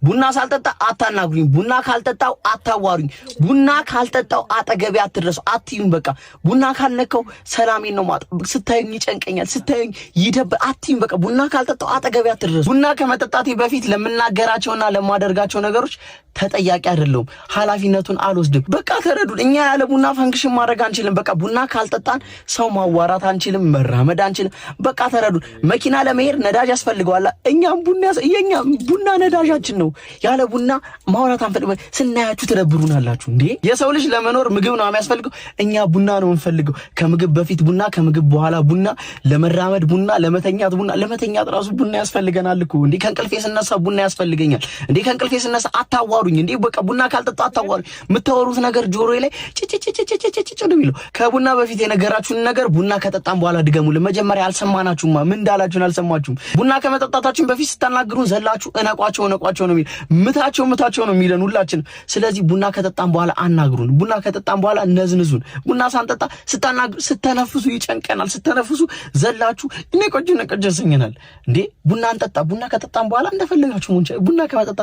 ቡና ሳልጠጣ አታናግሩኝ። ቡና ካልጠጣው አታዋሩኝ። ቡና ካልጠጣው አጠገቤ አትድረሱ፣ አትዩኝ። በቃ ቡና ካልነካው ሰላሜን ነው ማጣ። ስታዩኝ ይጨንቀኛል፣ ስታዩኝ ይደብ አትዩኝ። በቃ ቡና ካልጠጣው አጠገቤ አትድረሱ። ቡና ከመጠጣቴ በፊት ለምናገራቸውና ለማደርጋቸው ነገሮች ተጠያቂ አይደለሁም። ኃላፊነቱን አልወስድም። በቃ ተረዱን። እኛ ያለ ቡና function ማድረግ አንችልም። በቃ ቡና ካልጠጣን ሰው ማዋራት አንችልም፣ መራመድ አንችልም። በቃ ተረዱን። መኪና ለመሄድ ነዳጅ ያስፈልገዋል። እኛም ቡና የኛ ቡና ነዳጃችን ነው። ያለ ቡና ማውራት አንፈልግም። ስናያችሁ ትደብሩናላችሁ እንዴ! የሰው ልጅ ለመኖር ምግብ ነው የሚያስፈልገው። እኛ ቡና ነው የምንፈልገው። ከምግብ በፊት ቡና፣ ከምግብ በኋላ ቡና፣ ለመራመድ ቡና፣ ለመተኛት ቡና። ለመተኛት ራሱ ቡና ያስፈልገናል እኮ እንዴ! ከእንቅልፌ ስነሳ ቡና ያስፈልገኛል እንዴ! ከእንቅልፌ ስነሳ አታዋሩኝ እንዴ! በቃ ቡና ካልጠጣ አታዋሩኝ። የምታወሩት ነገር ጆሮዬ ላይ ጭጭጭጭጭጭጭ ነው የሚለው። ከቡና በፊት የነገራችሁን ነገር ቡና ከጠጣም በኋላ ድገሙልን። መጀመሪያ አልሰማናችሁማ፣ ምን እንዳላችሁን አልሰማችሁም። ቡና ከመጠጣታችን በፊት ስታናግሩን ዘላችሁ እነቋቸው እነቋቸው ነው የሚል፣ ምታቸው ምታቸው ነው የሚለን ሁላችን። ስለዚህ ቡና ከጠጣም በኋላ አናግሩን። ቡና ከጠጣም በኋላ ነዝንዙን። ቡና ሳንጠጣ ስታናግሩ ስተነፍሱ ይጨንቀናል። ስተነፍሱ ዘላችሁ እኔ ቆጆ ነቆጆ ያሰኘናል እንዴ። ቡና አንጠጣ። ቡና ከጠጣም በኋላ እንደፈለጋችሁ ቡና ከመጠጣ